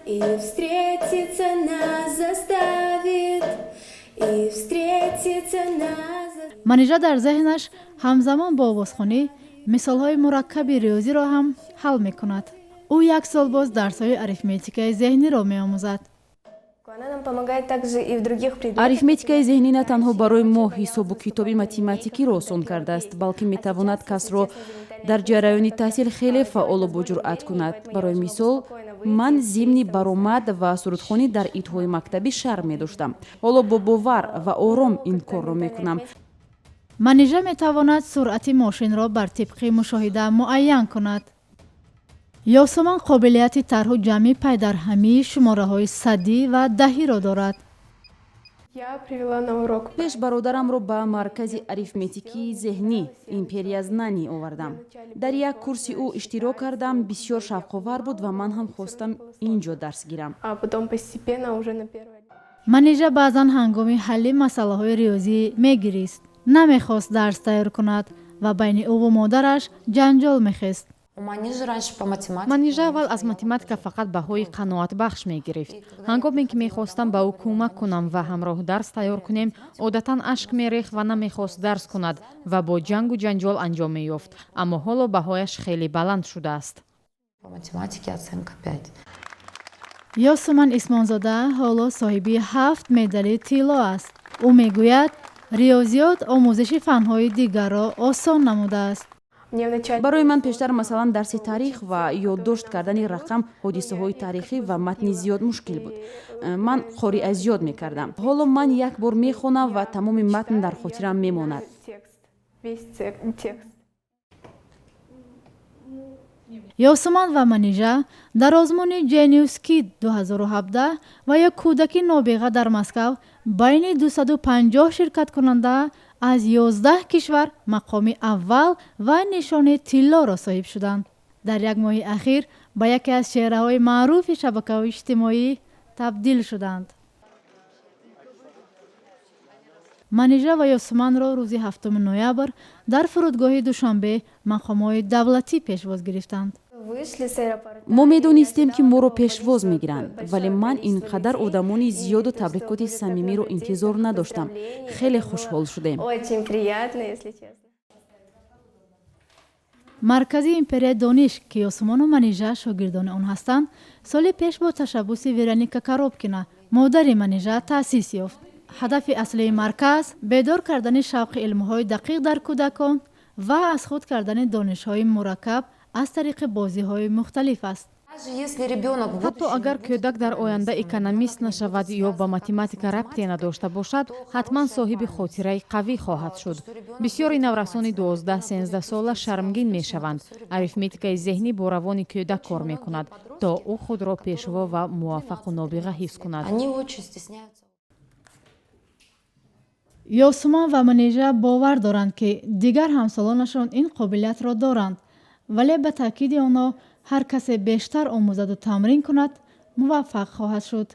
И встретиться нас заставит, и встретиться нас. Манижа дар зеҳнаш ҳамзамон бо овозхонӣ мисолҳои мураккаби риёзиро ҳам ҳал мекунад. Ӯ як сол боз дарсҳои арифметикаи зеҳниро меомӯзад. Она нам помогает также и в других предметах. Арифметикаи зеҳнӣ на танҳо барои мо ҳисобу китоби математикиро осон кардааст, балки метавонад касро дар ҷараёни таҳсил хеле фаъолу боҷуръат кунад. Барои мисол, ман зимни баромад ва сурудхонӣ дар идҳои мактабӣ шарм медоштам. Ҳоло бо бовар ва ором ин корро мекунам. Манижа метавонад суръати мошинро бар тибқи мушоҳида муайян кунад. Ёсуман қобилияти тарҳу ҷамъи пайдарҳамии шумораҳои садӣ ва даҳиро дорад. Я привела на урок. Пеш бародарамро ба маркази арифметикии зеҳнӣ «Империя знаний» овардам. Дар як курси ӯ иштирок кардам. Бисёр шавқовар буд ва ман ҳам хостам ин ҷо дарс гирам. А потом постепенно уже на первой. Манижа баъзан ҳангоми ҳалли масъалаҳои риёзӣ мегирист, намехост дарс тайёр кунад ва байни ӯву модараш ҷанҷол мехест. У Манижи раньше по математике. Манижа аввал аз математика фақат баҳои қаноатбахш мегирифт. Ҳангоме ки мехостам ба ӯ кӯмак кунам ва ҳамроҳ дарс тайёр кунем, одатан ашк мерехт ва намехост дарс кунад ва бо ҷангу ҷанҷол анҷом меёфт, аммо ҳоло баҳояш хеле баланд шудааст. По математике оценка 5. Ёсуман Исмонзода ҳоло соҳиби ҳафт медали тилло аст. Ӯ мегӯяд, риёзиёт омӯзиши фанҳои дигарро осон намудааст. Мне вначале Барои ман пештар, масалан, дарси таърих ва ёддошт кардани рақам, ҳодисаҳои таърихӣ ва матни зиёд мушкил буд. Ман қори аз ёд мекардам. Ҳоло ман як бор мехонам ва тамоми матн дар хотирам мемонад. Текст, весь текст. Ёсуман ва Манижа дар озмуни Genius Kid 2017 ва ё кӯдаки нобиға дар Москав байни 250 ширкаткунанда аз 11 кишвар мақоми аввал ва нишони тиллоро соҳиб шуданд. Дар як моҳи ахир ба яке аз чеҳраҳои маъруфи шабакаҳои иҷтимоӣ табдил шуданд. Манижа ва Ёсуманро рӯзи 7 ноябр дар фурудгоҳи Душанбе мақомҳои давлатӣ пешвоз гирифтанд. Вышли с аэропорта. Мо медонистем, ки моро пешвоз мегиранд, вале ман ин қадар одамони зиёду табрикоти самимиро интизор надоштам. Хеле хушҳол шудем. Очень приятно, если честно. Маркази «Империяи дониш», ки Ёсумону Манижа шогирдони он ҳастанд, соли пеш бо ташаббуси Вероника Коробкина, модари Манижа, таъсис ёфт. Ҳадафи аслии марказ бедор кардани шавқи илмҳои дақиқ дар кӯдакон ва аз худ кардани донишҳои мураккаб аз тариқи бозиҳои мухталиф аст. Даже если ребенок в Ҳатто будущем агар кӯдак дар оянда экономист нашавад ё ба математика рабте надошта бошад, ҳатман соҳиби хотираи қавӣ хоҳад шуд. Бисёри наврасони 12-13 сола шармгин мешаванд. Арифметикаи зеҳнӣ бо равони кӯдак кор мекунад, то ӯ худро пешво ва муваффақу нобиға ҳис кунад. Они очень стесняются. Ёсуман ва Манижа бовар доранд, ки дигар ҳамсолонашон ин қобилиятро доранд, вале ба таъкиди онҳо, ҳар касе бештар омӯзаду тамрин кунад, муваффақ хоҳад шуд.